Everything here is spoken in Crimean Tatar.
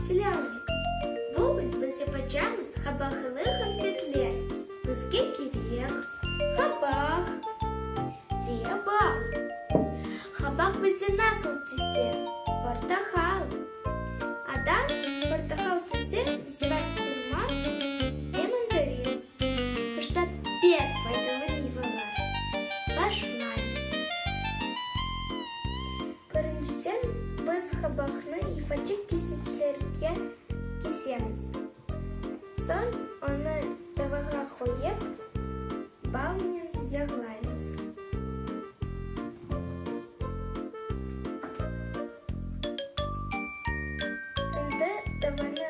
Selâm aleyküm! Bugün biz yapacamız qabaqlı qonfetler. Bizge kerek qabaq ve bal. Qabaq bizde nasıl tüste? Portaqal. Adam portaqal tüste bizde bar hurma ve mandarin. Qışta pek faydalı meyvalar. Başlaymız. Birinciden biz qabaqnı yufaçıq keseçlerge kesemiz. Soñ onı tavağa qoyıp, balnen yağlaymız. Şimdi tavanı.